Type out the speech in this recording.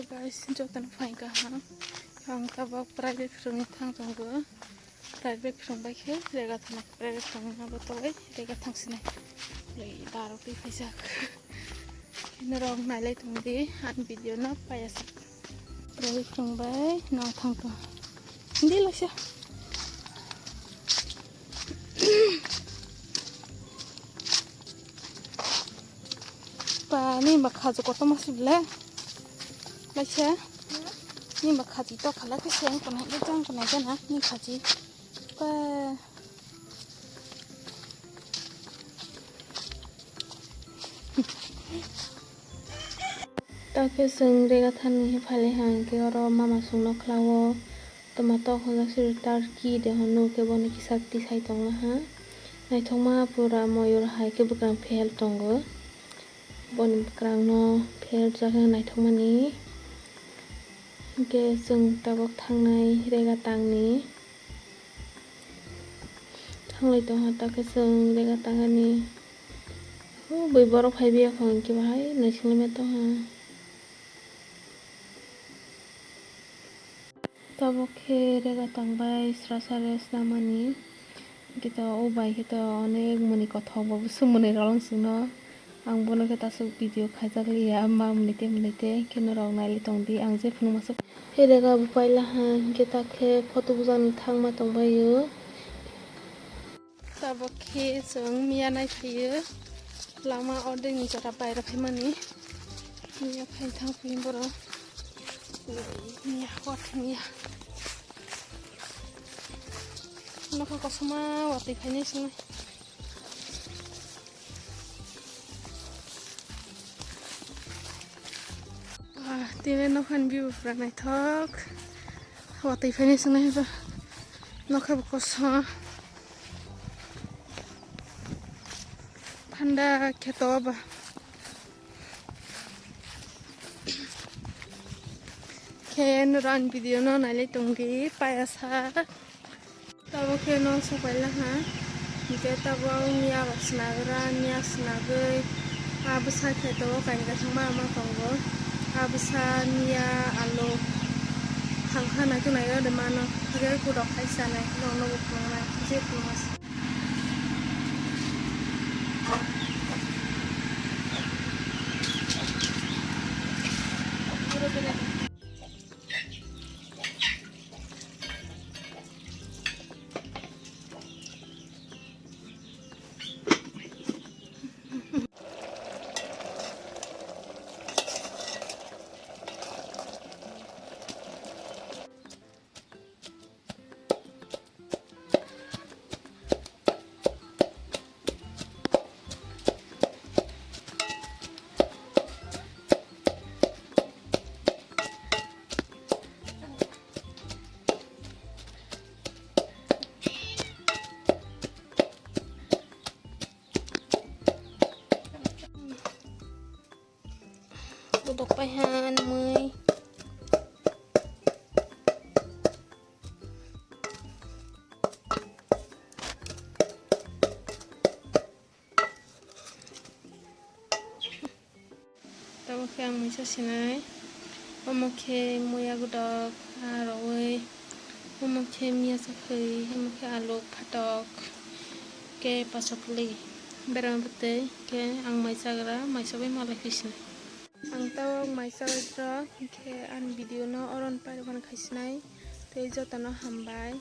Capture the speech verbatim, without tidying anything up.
Guys, jotono phaikha ha. Ang tabok private phwrwngwi thang tongo. Private phwrwng bai khe rega thana, private phwrwngno bo togwi rega thang sinai. Lei daro twi phaijak. Norok nailai tongdi ani video no payasa. Private phwrwng bai no thang to. Hindi laisa. Pa, ni ba khaji kotorma si ble. Laisa. Ni ba khaji to khala khe se ang kono, ang kono jana ni khaji. Pa. Takhe chwng rega thani phailai hang khe oro mama chwngno khlaio. Tomato hwnjak siri turkey de hwnwi khe bono kisa tisai tonglaha. Naithokma pura moyol hai khe bwkrang phel tongo. Boni bwkrangno pherjak naithokmani. Hinkhe chwng tabok thangnai rega tangni. Thanglai tongha takhe chwng rega tangani. O bui borok phaibiya kho hinkhe bahai naisinglaima tongha. Tabok khe rega tangbai srasa rest namani. Hwnkhe to o bai khe to onek mwnwi kothok bo bwswk mwnwi rwlang chwngno. Ang bono khe tasuk video khaijak liya, ma mwnwi tei mwnwi tei khe norok nailai tongdi, ang je phunukma se. Khe rega bo paila ha, hwnkhe ta khe photo bujak ni thangma tongbaio. Tabok khe chwng miya nai phaio, lama ordek ni jora baira phaimani. Miya phai thang phi borok. Miya hot miya. Nokha kosom ma watwi phainai swngnai. Ah, tini nokha ni view pura naithok. Watwi phainai swngnai ba. Nokha bo kosom. Thanda kheto ba. Khe norok ani video no nailai tongdi payasa. Tabok khe no sopaila ha. Hwnkhe tabok miya rok swnagra, miya swnagwi a bwsa khe tabok kainwi kaithangma ama tongo. A bwsa miya alu thangkha naikhe naikhe de mano. Hwnkhe kutok hai chanai, nokno bo phunuknai, je phunukma se. Bodok pai han mui. Tabok khe ang muisa sinai. Omo khe muya godok, ah, rowoi. Omo khe miya sakhwi, omo khe alu phatok, khe paso kwlwi. Berama bwtwi khe ang mai chagra, mai chabai malai khe sinai. Ang tabok mai chabai rok, khe ani video no oron pai rok khai sinai. Tei jotono hambai.